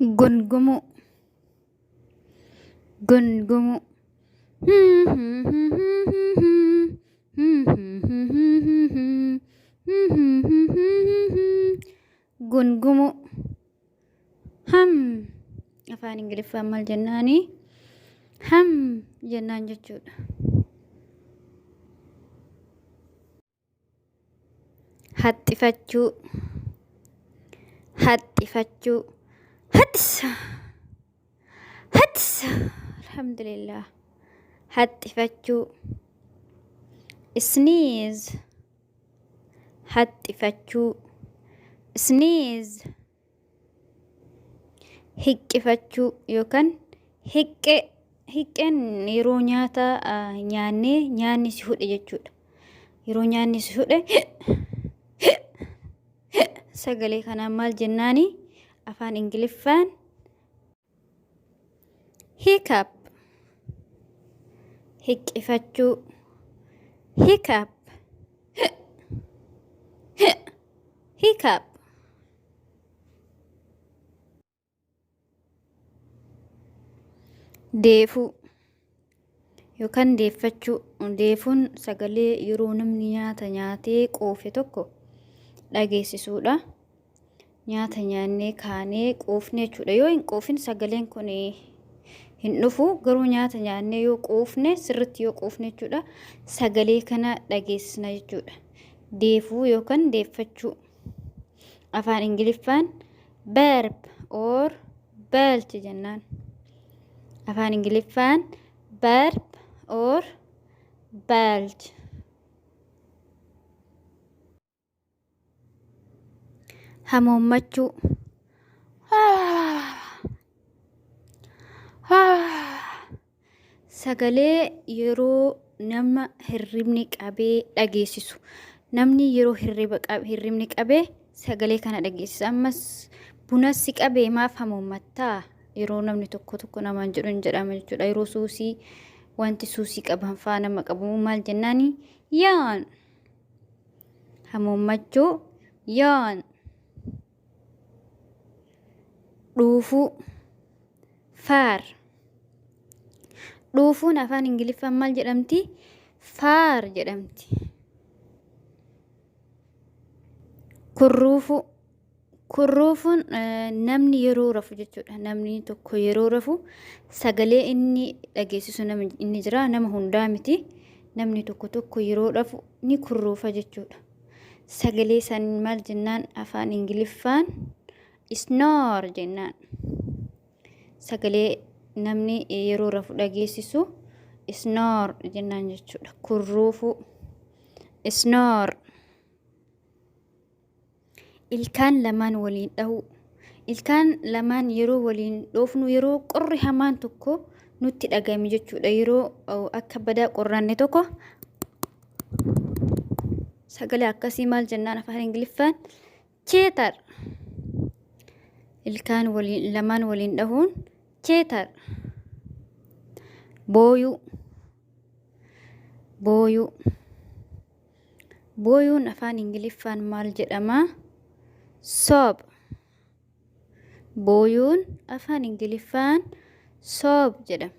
Gungumuu. Gungumuu. Gungumuu. Ham. Afaan Ingiliffaan maal jennaani? Ham jennaan jechuudha. Haxxifachuu. Haxxifachuu. Haxxisa. Haxxisa. Alhamdulillah. Haxxifachuu. Sneeze. Haxxifachuu. Sneeze. Hiqqifachuu yookaan hiqqee. Hiqqeen yeroo nyaata nyaannee nyaanni si hudhe jechuudha. Yeroo nyaanni si hudhe sagalee kanaan maal jennaani afaan Ingiliffaan hiccup. Hiqqifachuu, hiccup, hiccup. Deefuu yookaan deeffachuu. Deefuun sagalee yeroo namni nyaata nyaatee quufe tokko dhageessisuudha. Nyaata nyaannee kaanee quufne jechuudha. Yoo hin quufin sagaleen kun hin dhufu. Garuu nyaata nyaannee yoo quufne, sirriitti yoo quufne jechuudha, sagalee kana dhageessisna jechuudha. Deefuu yookaan deeffachuu. Afaan Ingiliffaan burp or belch jennaan. Afaan Ingiliffaan burp or belch. Hamoommachuu. Sagalee yeroo nama hirribni qabee dhageessisu. Namni yeroo hirriba hirribni qabee sagalee kana dhageessisa. Ammas buna si qabee maaf hamoommattaa? Yeroo namni tokko tokko namaan jedhu hin jedhama jechuudha. Yeroo suusii wanti suusii qaban faa nama qabu maal jennaani? Yawn. Hamoommachuu, yawn. Dhuufuu, faar. Dhuufuun afaan Ingiliffaan maal jedhamti? Faar jedhamti. Kurruufuu. Kurruufuun namni yeroo rafu jechuudha. Namni tokko yeroo rafu sagalee inni dhageessisu nama inni jira, nama hundaa miti. Namni tokko tokko yeroo rafu ni kurruufa jechuudha. Sagalee san maal jennaan afaan Ingiliffaan? Snore jennaan. Sagalee namni yeroo rafu dhageessisu snore jennaan jechuudha. Kurruufuu. Snore. Ilkaan lamaan waliin dhahuu. Ilkaan lamaan yeroo waliin dhoofnu yeroo qorri hamaan tokko nutti dhagame jechuudha. Yeroo akka badaa qorranne tokko sagalee akkasii maal jennaan afaan Ingiliffaan? Chatter. Ilkaan waliin lamaan waliin dhahuun chatter. Booyuu. Booyuu. Booyuun afaan Ingiliffaan maal jedhama? Sob. Booyuun afaan Ingiliffaan sob jedhama.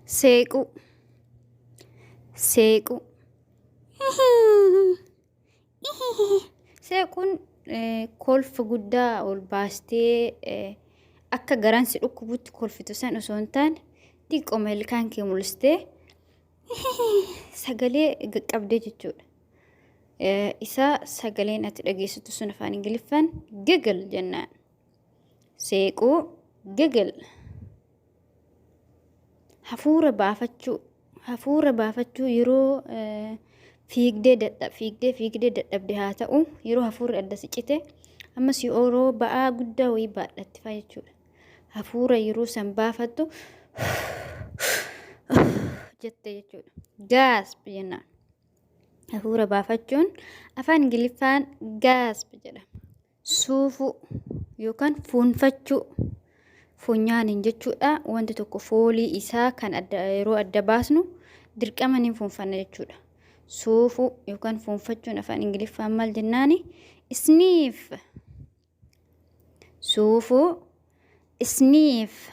Seequu. Seequu. Seequun kolfa guddaa ol baastee akka garaan si dhukkubutti kolfitu san osoo hin taane, xiqqooma ilkaan kee mul'istee sagalee qaqqabdee jechuudha. Isa sagaleen ati dhageessitu sun afaan Ingiliffaan giggle jennaan. Seequu, giggle. Hafuura baafachuu. Hafuura baafachuu yeroo fiigdee dadhab fiigdee fiigdee dadhabde haa ta'u, yeroo hafuurri adda si cite, ammas yeroo ba'aa guddaa wayii baadhatte fa'a jechuudha. Hafuura yeroo san baafattu jette jechuudha. Gasp jennaan. Hafuura baafachuun afaan Ingiliffaan gasp jedhama. Suufuu yookaan fuunfachuu funyaaniin jechuudha. Wanti tokko foolii isaa kan adda yeroo adda baasnu dirqama ni fuunfanna jechuudha. Suufuu yookaan fuunfachuun afaan Ingiliffaan maal jennaani? Sniff. Suufuu. Sniff.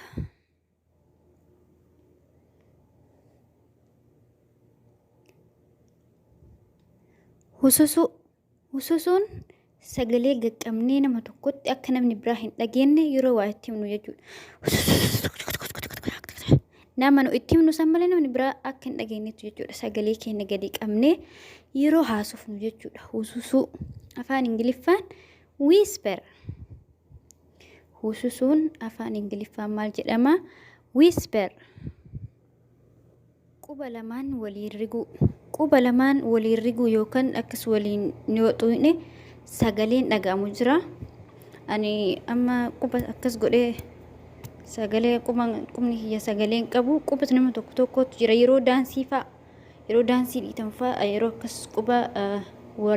Hususuu. Hususuun sagalee gaqqabnee nama tokkotti akka namni biraa hin dhageenye yeroo waa itti himnu jechuudha. Nama nu itti himnu san malee namni biraa akka hin dhageenyetti jechuudha. Sagalee keenya gadi qabnee yeroo haasofnu jechuudha. Hususuu afaan Ingiliffaan whisper. Hususuun afaan Ingiliffaan maal jedhama? Whisper. Quba lamaan waliin riguu. Quba lamaan waliin riguu yookaan akkas waliin yoo xuyne sagaleen dhaga'amu jira. Ani amma quba akkas godhee sagalee quba qubni kiyya sagalee hin qabu. Quba nama tokko tokkotu jira yeroo daansii fa'a yeroo daansii dhiitan fa'a yeroo akkas quba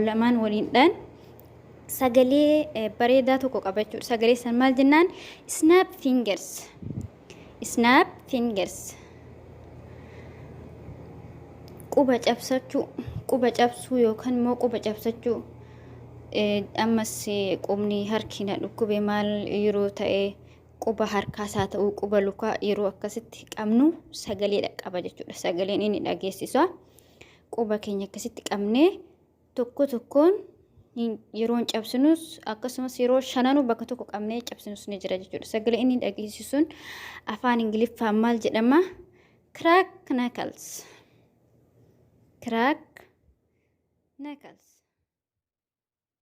lamaan waliin dhaan sagalee bareedaa tokko qaba jechuudha. Sagalee san maal jennaan? Snap fingers. Snap fingers. Quba cabsachuu, quba cabsuu yookaan immoo quba cabsachuu. Ammas qubni harki na dhukkube maal yeroo ta'e quba harkaas haa ta'u quba lukaa yeroo akkasitti qabnu sagalee dhaqqaba jechuudha. Sagaleen inni dhageessisa. Quba keenya akkasitti qabnee tokko tokkoon yeroon cabsinus akkasumas yeroo shananuu bakka tokko qabnee cabsinus ni jira jechuudha. Sagalee inni dhageessisuun afaan Ingiliffaan maal jedhama? Crack knuckles. Crack knuckles.